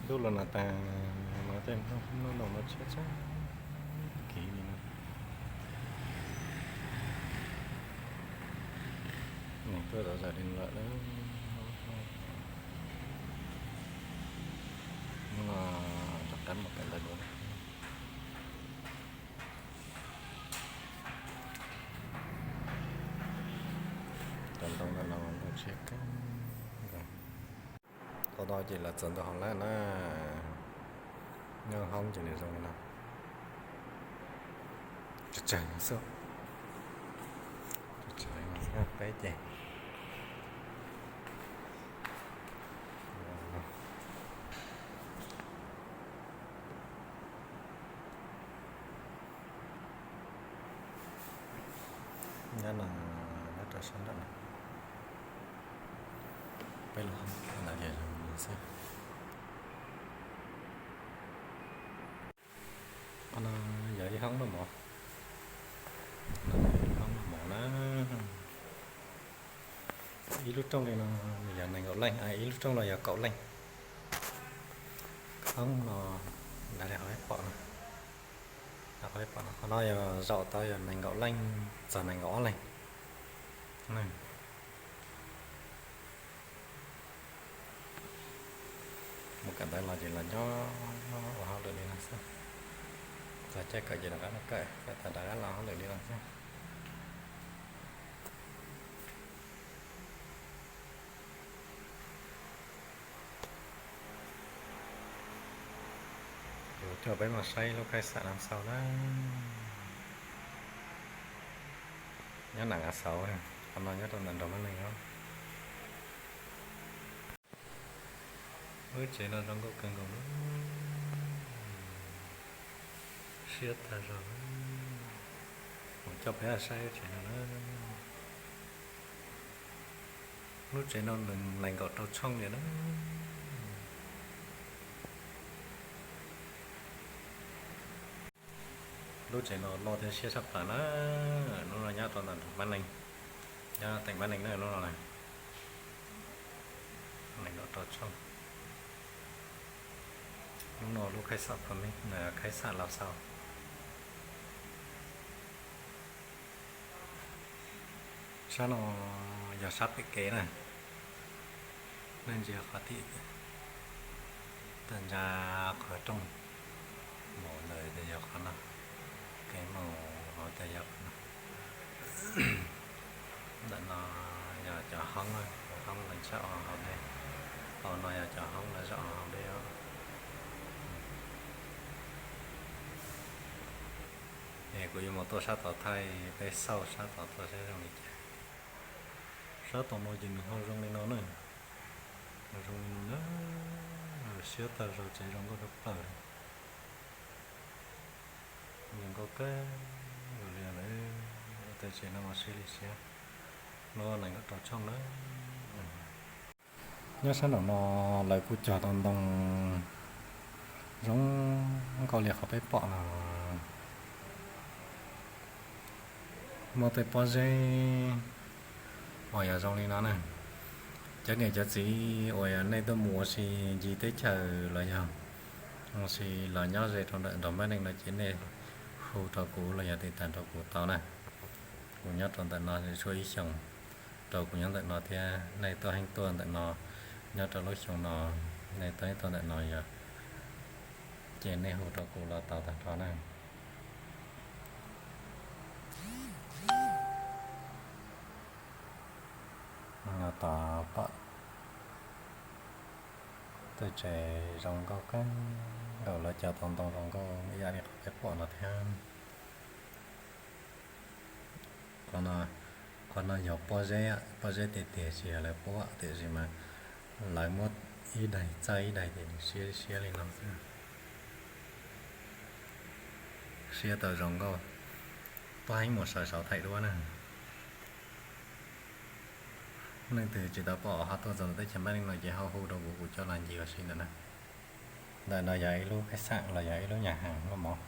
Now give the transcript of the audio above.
Ntuj los no tag, no tej hnub no no tshiab tshaj kiv li no. Nws tuaj zom zaws li lawm na. Hnub no rov qab mus kawm ntawv dua. Cov ntoo no ntoo tshiab kawg nkaus. Tau tau ces los txog ntua hauv lawm na. Nyob hoob ces nws zoo li no. Tsawg tsawg xwb. Tsawg tsawg li no xwb peb ces. Nyob no, nyob rau sab nram no. Peb los hoob no ces zoo li no xwb. Qhov no yog ib hoob noj mov. Ib hoob noj mov na. Ib lub rooj li no nws yog nees nkaum leej, ib lub rooj no yog kaum leej. Hoob no, dav li qhov peb pom no, qhov peb pom no, qhov no yog zaum tau yog nees nkaum leej txog nees nkaum ob leej. Mus kawm ntawv los ces los nyob ua hauj lwm li no xwb. Txog caij kawm ces rov qab los kawm, kawm tas rov qab los hauj lwm li no xwb. Kuv coj peb mus saib lub khaib xam Nam Xaus na. Nyob Nam Xaus, qhov no nyob rau ntawm nroog Mab Neeg no. Lub tsev no zoo nkauj kawg nkaus na. Siab tag zog. Kuv coj peb saib lub tsev no na. Lub tsev no nws nees nkaum rau tshooj li na. Lub tsev no loj thiab siab tshaj plaws na. Lub no nyob rau ntawm Mab Neeg, nyob teem Mab Neeg na lub no. Nees nkaum rau tshooj. Lub no lub khaib xam Pha Mej, khaib xam Laus Xaus. Sab no yog sab pem kev na. Nej ntsia qhov tim, tawm ntsa qhov rooj mus ntawd ces yog qhov no. Kev mus hauv ces yog qhov no. Ntawm no yog cov hoob, hoob lawv zaum hauv dej. Hauv no yog cov hoob lawv zaum hauv dej os. Es kuv yuav mus tuaj sab tod thaij peb xauj sab tod tuaj saib zoo li cas. Sab tom no ces nws ho zoo li no na. Nws zoo li no na. Siab tag zog, tsev zoo nkauj tshaj plaws li. Zoo nkauj kawg nkaus li lawm. Tej tsev no mas siab li siab. Lub nees nkaum rau tshooj na. Nyob sab nraum no lawv kuj cog tau ntoo zoo nkauj li qhov peb pom no. Muaj tej pob zeb uas yog zoo li no na. Cov niam cov txiv uas yog nej tuaj mus ua si ncig teb chaws los yog ua si los nyob ze rau ntawm nroog Mab Neeg no ces nej hu rau kuv los yog tiv tas rau kuv tau na. Kuv nyob rau ntawm no tshuav ib xyoos rau kuv nyob ntawm no thiab, nej tuaj heev tuaj ntawm no, nyob rau lub xyoo no, nej tuaj heev tuaj ntawm no yog, ces nej hu rau kuv los tau tag nrho na. Nyob tod pom tej tsev zoo nkauj kawg nkaus, lawv cog tau ntoo zoo nkauj ib yam li qhov peb pom no thiab. Qhov no, qhov no yog pob zeb, pob zeb tiag tiag tsis yog lawv puab, tiam sis mas lawv muab ib daim txawj ib daim ces nws siab siab li no xwb. Siab tau zoo nkauj, tuaj heev mus sawv saud thaij duab na. Leej twg tsis tau pom ho tuaj txog teb chaws Mab Neeg no ces ho hu rau kuv, kuv coj los ncig ua si ntawm na. Ntawm no yog ib lub khaib xam los yog ib lub nyaj haas noj mov.